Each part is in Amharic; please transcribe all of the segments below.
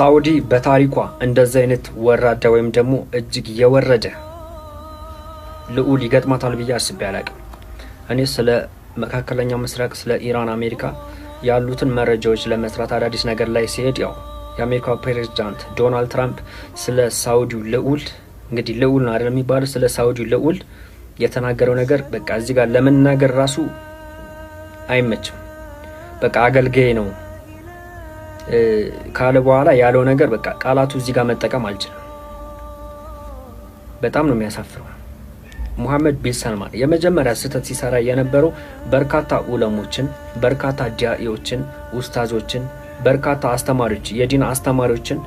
ሳውዲ በታሪኳ እንደዚህ አይነት ወራዳ ወይም ደግሞ እጅግ የወረደ ልዑል ይገጥማታል ብዬ አስቤ አላቅም። እኔ ስለ መካከለኛው ምስራቅ፣ ስለ ኢራን፣ አሜሪካ ያሉትን መረጃዎች ለመስራት አዳዲስ ነገር ላይ ሲሄድ ያው የአሜሪካው ፕሬዚዳንት ዶናልድ ትራምፕ ስለ ሳውዲው ልዑል፣ እንግዲህ ልዑል ነው አይደል የሚባለው፣ ስለ ሳውዲው ልዑል የተናገረው ነገር በቃ እዚህ ጋር ለመናገር ራሱ አይመችም። በቃ አገልጋይ ነው ካለ በኋላ ያለው ነገር በቃ ቃላቱ እዚህ ጋር መጠቀም አልችልም። በጣም ነው የሚያሳፍረው። ሙሐመድ ቢን ሰልማን የመጀመሪያ ስህተት ሲሰራ የነበረው በርካታ ኡለሞችን፣ በርካታ ዳኢዎችን፣ ኡስታዞችን፣ በርካታ አስተማሪዎች፣ የዲን አስተማሪዎችን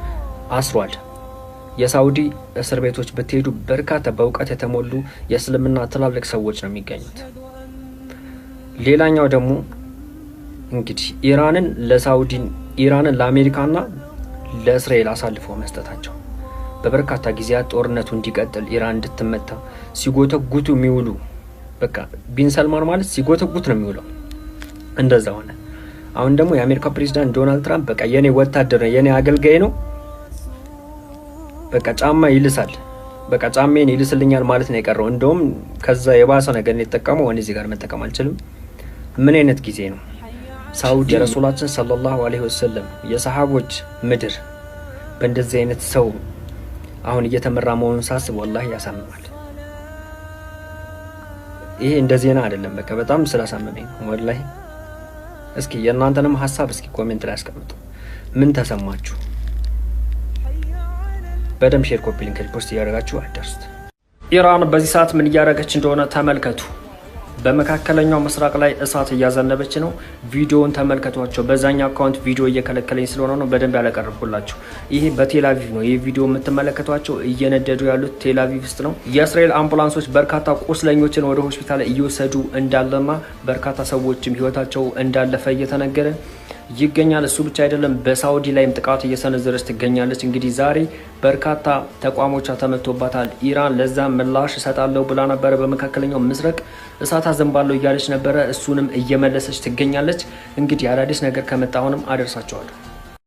አስሯል። የሳውዲ እስር ቤቶች ብትሄዱ በርካታ በእውቀት የተሞሉ የእስልምና ትላልቅ ሰዎች ነው የሚገኙት። ሌላኛው ደግሞ እንግዲህ ኢራንን ለሳውዲ፣ ኢራንን ለአሜሪካና ለእስራኤል አሳልፎ መስጠታቸው፣ በበርካታ ጊዜያት ጦርነቱ እንዲቀጥል፣ ኢራን እንድትመታ ሲጎተጉቱ የሚውሉ፣ በቃ ቢን ሰልማን ማለት ሲጎተጉት ነው የሚውለው። እንደዛ ሆነ። አሁን ደግሞ የአሜሪካ ፕሬዚዳንት ዶናልድ ትራምፕ በቃ የኔ ወታደር ነው፣ የኔ አገልጋይ ነው፣ በቃ ጫማ ይልሳል፣ በቃ ጫሜን ይልስልኛል ማለት ነው የቀረው። እንደውም ከዛ የባሰ ነገር ነው የተጠቀመው። እኔ እዚህ ጋር መጠቀም አልችልም። ምን አይነት ጊዜ ነው? ሳውዲ የረሱላችን ሰለላሁ ዐለይሂ ወሰለም የሰሃቦች ምድር በእንደዚህ አይነት ሰው አሁን እየተመራ መሆኑን ሳስብ ወላሂ ያሳምማል። ይሄ እንደ ዜና አይደለም፣ በቃ በጣም ስላሳመመኝ ነው ወላሂ። እስኪ የእናንተንም ሀሳብ እስኪ comment ላይ አስቀምጡ። ምን ተሰማችሁ? በደንብ share፣ copy link፣ repost እያደረጋችሁ አዳርሱት። ኢራን በዚህ ሰዓት ምን እያደረገች እንደሆነ ተመልከቱ። በመካከለኛው ምስራቅ ላይ እሳት እያዘነበች ነው። ቪዲዮውን ተመልከቷቸው። በዛኛው account ቪዲዮ እየከለከለኝ ስለሆነ ነው በደንብ ያላቀረብኩላችሁ። ይሄ በቴላቪቭ ነው። ይህ ቪዲዮ የምትመለከቷቸው እየነደዱ ያሉት ቴላቪቭ ውስጥ ነው። የእስራኤል አምቡላንሶች በርካታ ቁስለኞችን ወደ ሆስፒታል እየወሰዱ እንዳለና በርካታ ሰዎችም ህይወታቸው እንዳለፈ እየተነገረ ይገኛል። እሱ ብቻ አይደለም፣ በሳውዲ ላይም ጥቃት እየሰነዘረች ትገኛለች። እንግዲህ ዛሬ በርካታ ተቋሞቿ ተመቶባታል። ኢራን ለዛ ምላሽ እሰጣለሁ ብላ ነበረ። በመካከለኛው ምስራቅ እሳት አዘንባለሁ እያለች ነበረ። እሱንም እየመለሰች ትገኛለች። እንግዲህ አዳዲስ ነገር ከመጣ አሁንም አደርሳቸዋለሁ።